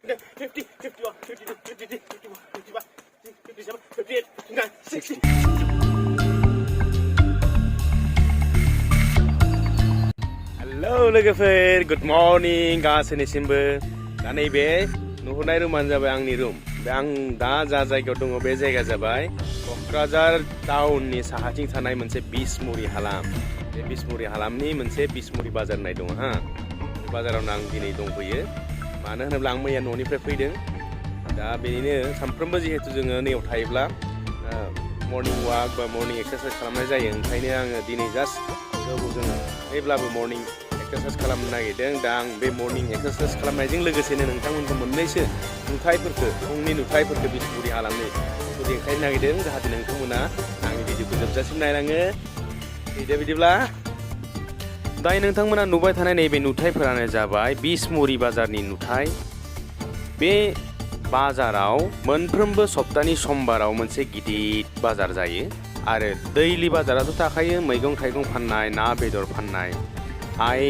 50, 51, 52, 53, 54, 55, 57, 58, 59, 60. Hello logoफोर, good morning गासैनिसिमबो. दा नैबे नुहुरनाय रुमानो जाबाय आंनि रुम. आं दा जा जायगायाव दङ बे जायगाया जाबाय क'क्राझार टाउननि साहाथिं थानाय मोनसे बिसमुरि हालाम. बे बिसमुरि हालामनि मोनसे बिसमुरि बाजार होननाय दङ हा. बे बाजारावनो आं दिनै दंफैयो. मानो होनोब्ला आं मैया न'निफ्राय फैदों. दा बेनिनो सानफ्रोमबो जिहेतु जोङो नैयाव थायोब्ला मर्निं वाक बा मर्निं एक्सारसाइज खालामनाय जायो. ओंखायनो आङो दिनै जास्ट गोबावजों जेब्लाबो मर्निं एक्सारसाइज खालामनो नागिरदों. दा आं बे मर्निं एक्सारसाइज खालामनायजों लोगोसेनो नोंथांमोनखौ मोननैसो नुथायफोरखौ फुंनि नुथायफोरखौ बिसमुरि हालामनि देखायनो नागिरदों. जाहाथे नोंथांमोना आंनि भिडिअखौ जोबजासिम नायलाङो. फैदो बिदिब्ला. दायो नोंथांमोना नुबाय थानाय नैबे नुथायफोरानो जाबाय बिसमुरि बाजारनि नुथाय. बे बाजाराव मोनफ्रोमबो सप्तानि समबाराव मोनसे गिदिर बाजार जायो. आरो दैलि बाजाराथ' थाखायो मैगं थाइगं फाननाय, ना बेदर फाननाय. आइ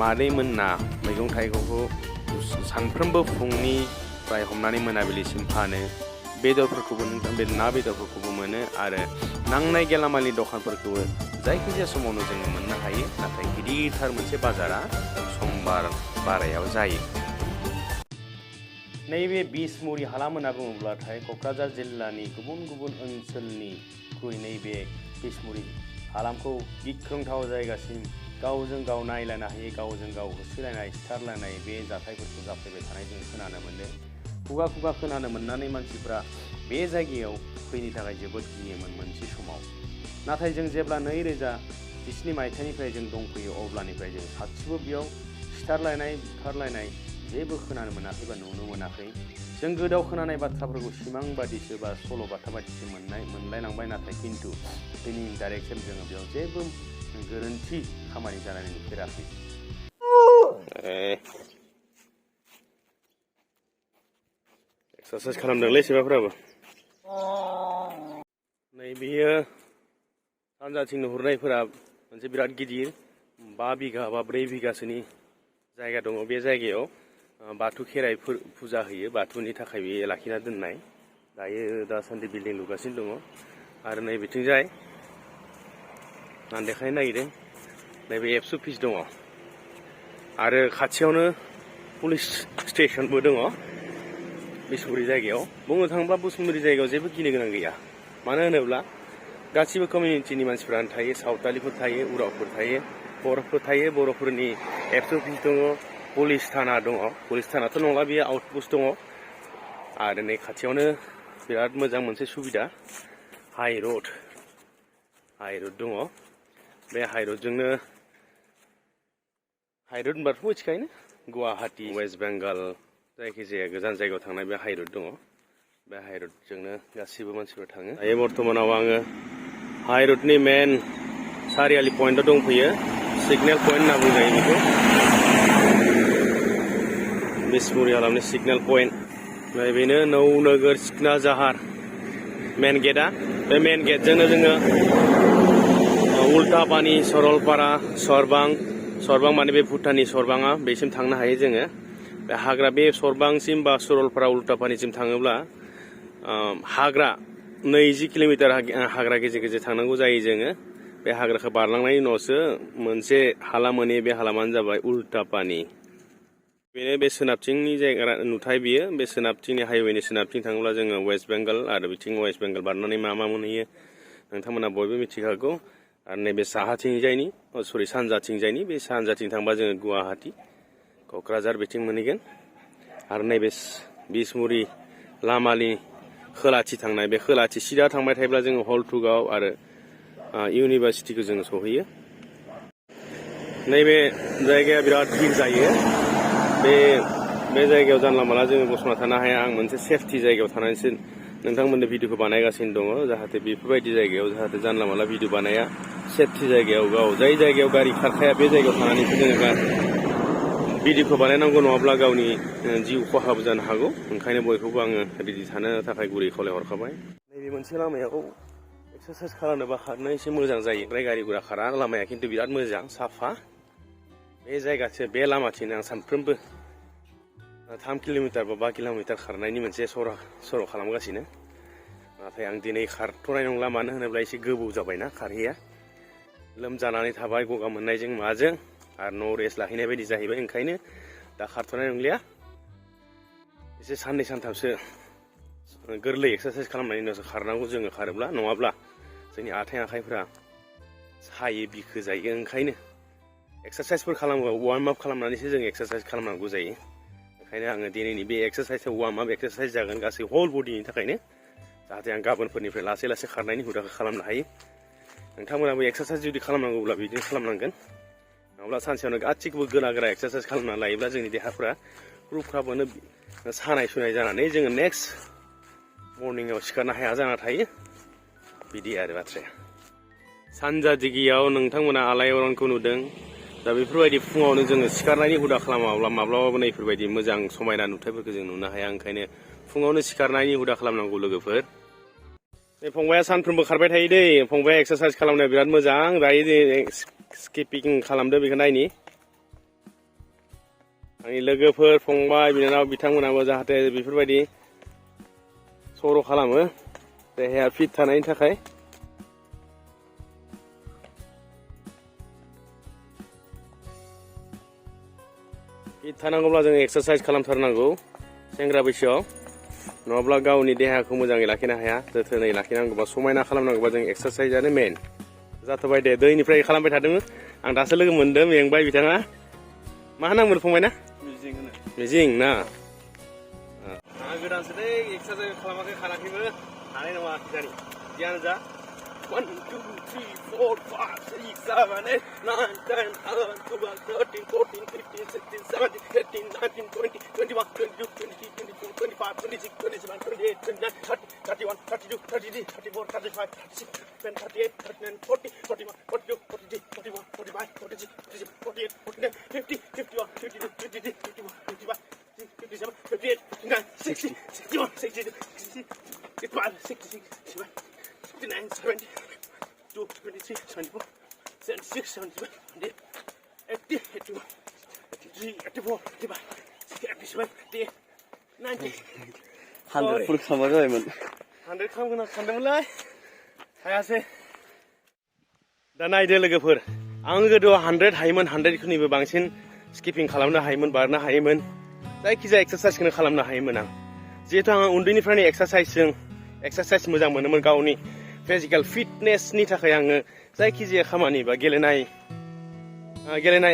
मादै मोनना मैगं थाइगंखौ सानफ्रोमबो फुंनिफ्राय हमनानै मोनाबिलिसिम फानो. बेदरफोरखौबो ना बेदरफोरखौबो मोनो आरो नांनाय गेलामालनि दखानफोरखौबो जायखिजाया समावनो जोङो मोननो हायो. नाथाय गिदिरथार मोनसे बाजारा समबार बारायाव जायो. नैबे बिसमुरि हालाम होनना बुङोब्लाथाय क'क्राझार जिल्लानि गुबुन गुबुन ओनसोलनिख्रुइ नैबे बिसमुरि हालामखौ गिख्रंथाव जायगासिम गावजों गाव नायलायनो हायै, गावजों गाव होसोलायनाय, सिथारलायनाय बे जाथायफोरखौ जाफ्लेबाय थानाय जों खोनानो मोन्दों. खुगा खुगा खोनानो मोननानै मानसिफ्रा बे जायगायाव फैनो थाखाय जोबोद गियोमोन मोनसे समाव. नाथाय जों जेब्ला 2017 मायथाइनिफ्राय जों दंफैयो अब्लानिफ्राय जों सासेबो बेयाव सिथारलायनाय, बुथारलायनाय जेबो खोनानो मोनाखै बा नुनो मोनाखै. जों गोदाव खोनानाय बाथ्राफोरखौ सिमां बादिसो बा सल' बाथा बादिसो मोनलायलांबाय. नाथाय खिन्थु दिनै डाइरेक्सन जोङो बेयाव जेबो गोरोन्थि खामानि जानाय नुफेराखै. एक्सारसाइज खालामदोंलै सैमाफोराबो. नैबेयो सानजाथिं नुहुरनायफोरा मोनसे बिराद गिदिर 5 बिघा बा 4 बिघासोनि जायगा दङ. बे जायगायाव बाथौ खेराइ फुजा होयो. बाथौनि थाखाय बे लाखिना दोननाय. दायो दासान्दि बिल्डिं लुगासिनो दङ. आरो नैबेथिंजाय आं देखायनो नागिरदों नैबे एबसु अफिस दङ. आरो खाथियावनो पुलिस स्टेसनबो दङ बिसमुरि जायगायाव. बुंनो थाङोब्ला बिसमुरि जायगायाव जेबो गिनो गोनां गैया. मानो होनोब्ला गासिबो कमिउनिटिनि मानसिफ्रानो थायो. सावथालिफोर थायो, उरावफोर थायो, बर'फोर थायो. बर'फोरनि एबसु अफिस दङ, पुलिस थाना दङ. पुलिस थानाथ' नंला, बेयो आउटपस्ट दङ. आरो नै खाथियावनो बिराद मोजां मोनसे सुबिदा हाइ रड दङ. बे हाइ रडजोंनो हाइ रड होनबाथ' मिथिखायोना, गुवाहाटि, वेस्ट बेंगल जायखिजाया गोजान जायगायाव थांनाय बे हाइ रड दङ. बे हाइ रडजोंनो गासिबो मानसिफोर थाङो. दायो बर्थमानाव आङो हाइ रडनि मेन सारियालि पइन्टआव दंफैयो. सिगनेल पइन्ट होनना बुंजायो बेखौ. बिसमुरि हालामनि सिगनेल पइन्ट. बेनो नौनोगोर सिखना जाहार मेन गेटआ. बे मेन गेटजोंनो जोङो उल्टापानि, सरलपारा, सरबां माने बे भुटाननि सरबाङा, बेसिम थांनो हायो जोङो. बे हाग्रा, बे सरबांसिम बा सरलपारा उल्टापानिसिम थाङोब्ला हाग्रा 20 किल'मिटार हाग्रा गेजेर गेजेर थांनांगौ जायो जोङो. बे हाग्राखौ बारलांनायनि उनावसो मोनसे हालाम मोनो. बे हालामानो जाबाय उल्टापानि. बेनो बे सोनाबथिंनि जायगा नुथाय बियो. बे सोनाबथिंनि हाइवेनि सोनाबथिं थाङोब्ला जोङो वेस्ट बेंगल, आरो बिथिं वेस्ट बेंगल बारनानै मा मोनहैयो नोंथांमोना बयबो मिथिखागौ. आरो नैबे साहाथिंजायनि सानजाथिंजायनि बे सानजाथिं थांबा जोङो गुवाहाटि, क'क्राझार बिथिं मोनहैगोन. आरो नैबे बिसमुरि लामानि खोलाथि थांनाय, बे खोलाथि सिदा थांबाय थायोब्ला जोङो हलथुगाव आरो इउनिभारसिटिखौ जोङो सहैयो. नैबे जायगाया बिराद गिदिर जायो. बे जायगायाव जानला मानला जोङो गसंना थानो हाया. आं मोनसे सेफटि जायगायाव थानानैसो नोंथांमोननो भिडिअखौ बानायगासिनो दङ. जाहाथे बेफोरबायदि जायगायाव जाहाथे जानला मानला भिडिअ बानाया. सेफटि जायगायाव जाय जायगायाव गारि खारखाया बे जायगायाव थानानैसो जोङो भिडिअखौ बानायनांगौ. नङाब्ला गावनि जिउ खहाबो जानो हागौ. ओंखायनो बयखौबो आङो रेडि थानो थाखाय गुरै खावलायहरखाबाय. नैबे मोनसे लामायाव एक्सारसाइज खालामनो बा खारनो एसे मोजां जायो. ओमफ्राय गारि गुरा खारा. लामाया खिन्थु बिराद मोजां, साफा. बे जायगासो, बे लामाथिंनो आं सानफ्रोमबो 3 किल'मिटार बा 5 किल'मिटार खारनायनि मोनसे सर' खालामगासिनो नाथाय आं दिनै खारथ'नाय नंला मानो होनोब्ला एसे गोबाव जाबायना खारहैया लोमजानानै थाबाय गगा मोननायजों माजों आरो न' रेस्ट लाहैनाय बायदि जाहैबाय ओंखायनो दा खारथ'नाय नंलिया एसे साननै सानथामसो गोरलै एक्सारसाइज खालामनायनि उनावसो खारनांगौ जोङो खारोब्ला नङाब्ला जोंनि आथिं आखाइफोरा सायो बिखो जायो ओंखायनो एक्सारसाइजफोर खालामोबा वार्म आप खालामनानैसो जों एक्सारसाइज खालामनांगौ जायो ओंखायनो आङो दिनैनि बे एक्सारसाइजआ वार्म आप एक्सारसाइज जागोन गासै हल बडिनि थाखायनो जाहाथे आं गाबोनफोरनिफ्राय लासै लासै खारनायनि हुदाखौ खालामनो हायो नोंथांमोनाबो एक्सारसाइज जुदि खालामनांगौब्ला बिदिनो खालामनांगोन नङाब्ला सानसेयावनो गासिखौबो गोरा एक्सारसाइज खालामना लायोब्ला जोंनि देहाफोरा रुफ्राबोनो सानाय सुनाय जानानै जोङो नेक्स्ट मर्निंआव सिखारनो हाया जाना थायो बिदि आरो बाथ्राया सानजा दिगियाव नोंथांमोना आलायारनखौ नुदों दा बेफोरबायदि फुङावनो जोङो सिखारनायनि हुदा खालामाब्ला माब्लाबाबो नैफोरबायदि मोजां समायना नुथायफोरखौ जों नुनो हाया ओंखायनो फुङावनो सिखारनायनि हुदा खालामनांगौ लोगोफोर बे फंबाया सानफ्रोमबो खारबाय थायो दै फंबाया एक्सारसाइज खालामनाया बिराद मोजां दायो स्किपिं खालामदो बेखौ नायनि आंनि लोगोफोर फंबाय बिनानाव बिथांमोनाबो जाहाथे बेफोरबायदि सर' खालामो देहाया फिट थानायनि थाखाय फिट थानांगौब्ला जों एक्सारसाइज खालामथारनांगौ सेंग्रा बैसोआव नङाब्ला गावनि देहाखौ मोजाङै लाखिनो हाया जोथोनै लाखिनांगौबा समायना खालामनांगौबा जों एक्सारसाइजआनो मेन जाथ'बाय दे दैनिफ्राय खालामबाय थादों आं दासो लोगो मोनदों मेंबाय बिथाङा मा होनांगोन फंबाय ना मिजिं ना आं गोदानसो दै एक्सारसाइज खालामाखै खाराखैबो हानाय नङा जानि जियानो जा 1 2 3 4 5 6 7 8 9 10 11 12 13 14 15 16 17 18 19 20 21 22 23 24 25 26 27 28 29 30 31 32 33 34 35 36 37 38 39 40 41 42 43 44 45 46 47 48 49 50 51 52 53 54 55 57 58 59 60 61 62 63 66 69 70 23 24 76 77 80 81 83 84 85 87 88 90 100 फुल खालामबा जाबायमोन 100 खालामगोन आं सानदोंमोनलै हायासै दा नायदो लोगोफोर आं गोदोआव 100 हायोमोन 100निबो बांसिन स्किपिं खालामनो हायोमोन बारनो हायोमोन जायखिजाया एक्सारसाइजखौनो खालामनो हायोमोन आं जिहेतु आं उन्दैनिफ्रायनो एक्सारसाइज मोजां मोनोमोन गावनि फिजिकेल फिटनेसनि थाखाय आङो जायखिजाया खामानि बा गेलेनाय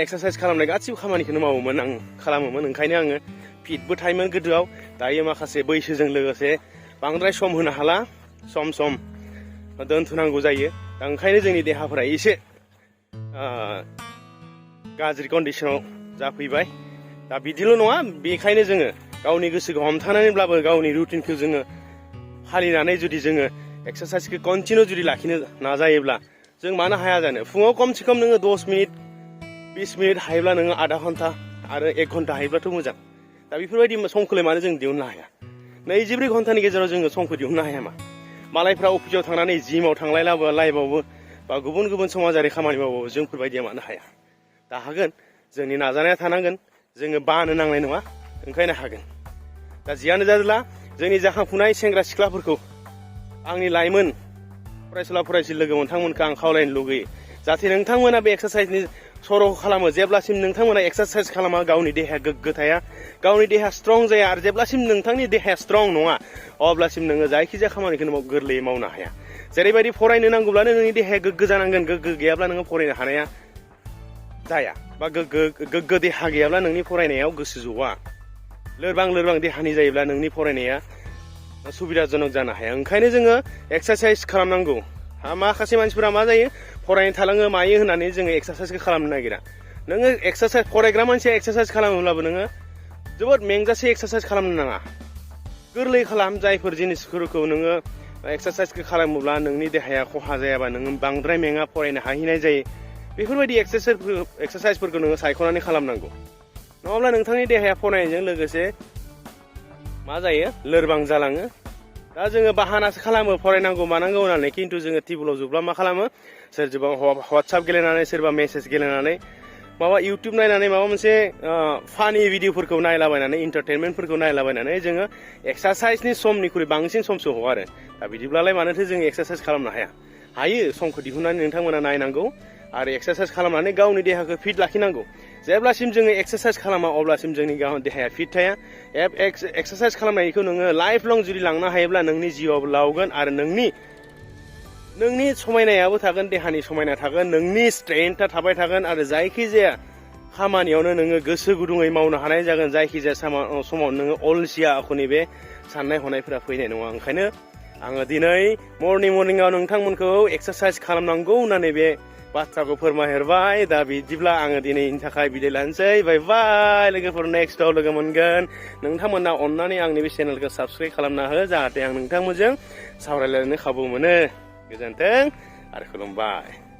एक्सारसाइज खालामनाय गासिबो खामानिखौनो मावोमोन आं खालामोमोन ओंखायनो आङो फिटबो थायोमोन गोदोआव दायो माखासे बैसोजों लोगोसे बांद्राय सम होनो हाला सम दोनथ'नांगौ जायो दा ओंखायनो जोंनि देहाफोरा एसे गाज्रि कन्डिसनाव जाफैबाय दा बिदिल' नङा बेखायनो जोङो गावनि गोसोखौ हमथानानैब्लाबो गावनि रुटिनखौ जोङो फालिनानै जुदि जोङो एक्सारसाइजखौ कन्टिनिउ जुदि लाखिनो नाजायोब्ला जों मानो हाया जानो फुङाव खमसे खम नोङो 10 मिनिट 20 मिनिट हायोब्ला नोङो आधा घन्टा आरो 1 घन्टा हायोब्लाथ' मोजां दा बेफोरबायदि समखौलाय मानो जों दिहुननो हाया 24 घन्टानि गेजेराव जोङो समखौ दिहुननो हाया मा मालायफ्रा अफिसाव थांनानै जिमाव लाइफआवबो बा गुबुन समाजारि खामानि मावबाबो जोंफोरबायदिया मानो हाया दा हागोन जोंनि नाजानाया थानांगोन जोङो बानो नांनाय नङा ओंखायनो हागोन दा जियानो जादोला जोंनि जाखांफुनाय सेंग्रा सिख्लाफोरखौ आंनि लाइमोन फरायसुला फरायसुलि लोगो नोंथांमोनखौ आं खावलायनो लुगैयो जाहाथे नोंथांमोना बे एक्सारसाइजनि सर'खौ खालामो जेब्लासिम नोंथांमोना एक्सारसाइज खालामा गावनि देहाया गोग्गो थाया गावनि देहाया स्ट्रं जाया आरो जेब्लासिम नोंथांनि देहाया स्ट्रं नङा अब्लासिम नोङो जायखिजाया खामानिखौनो गोरलैयै मावनो हाया जेरैबायदि फरायनो नांगौब्लानो नोंनि देहाया गोग्गो जानांगोन गोग्गो गैयाब्ला नोङो फरायनो हानाया जाया बा गोग्गो देहा गैयाब्ला नोंनि फरायनायाव गोसो ज'आ लोरबां देहानि जायोब्ला नोंनि फरायनाया सुबिदाजनक जानो हाया ओंखायनो जोङो एक्सारसाइज खालामनांगौ माखासे मानसिफोरा मा जायो फरायनो थालाङो मायो होननानै जोङो एक्सारसाइजखौ खालामनो नागिरा नोङो एक्सारसाइज फरायग्रा मानसिया एक्सारसाइज खालामोब्लाबो नोङो जोबोद मेंजासे एक्सारसाइज खालामनो नाङा गोरलै खालाम जायफोर जिनिसफोरखौ नोङो एक्सारसाइजखौ खालामोब्ला नोंनि देहाया खहा जायाबा नोङो बांद्राय मेङा फरायनो हाहैनाय जायो बेफोरबायदि एक्सारसाइजफोरखौ नोङो सायख'नानै खालामनांगौ नङाब्ला नोंथांनि देहाया फरायनायजों लोगोसे मा जायो लोरबां जालाङो दा जोङो बाहानासो खालामो फरायनांगौ मानांगौ होननानै खिन्थु जोङो टेबोलाव जोब्ला मा खालामो सोरजोंबा WhatsApp गेलेनानै सोरबा मेसेज गेलेनानै माबा इउटिउब नायनानै माबा मोनसे फानि भिडिअफोरखौ नायलाबायनानै एन्टारटेनमेन्टफोरखौ नायलाबायनानै जोङो एक्सारसाइजनि समनिख्रुइ बांसिन समसो हगारो दा बिदिब्लालाय मानोथो जों एक्सारसाइज खालामनो हाया हायो समखौ दिहुननानै नोंथांमोना नायनांगौ आरो एक्सारसाइज खालामनानै गावनि देहाखौ फिट लाखिनांगौ जेब्लासिम जोङो एक्सारसाइज खालामा अब्लासिम जोंनि देहाया फिट थाया एक्सारसाइज खालामनायखौ नोङो लाइफ लं जुदि लांनो हायोब्ला नोंनि जिउआव लावगोन आरो नोंनि समायनायाबो थागोन देहानि समायना थागोन नोंनि स्ट्रेंथआ थाबाय थागोन आरो जायखिजाया खामानियावनो नोङो गोसो गुदुङै मावनो हानाय जागोन जायखिजाया समाव नोङो अलसिया आखुनि बे साननाय हनायफोरा फैनाय नङा ओंखायनो आङो दिनै मर्निंआव नोंथांमोनखौ एक्सारसाइज खालामनांगौ होननानै बे बाथ्राखौ फोरमायहरबाय दा बिदिब्ला आङो दिनैनि थाखाय बिदाय लानोसै बाय बाय लोगोफोर नेक्स्टआव लोगो मोनगोन नोंथांमोना अननानै आंनि बे चेनेलखौ साबस्क्राइब खालामना हो जाहाथे आं नोंथांमोनजों सावरायलायनो खाबु मोनो गोजोन्थों आरो खुलुमबाय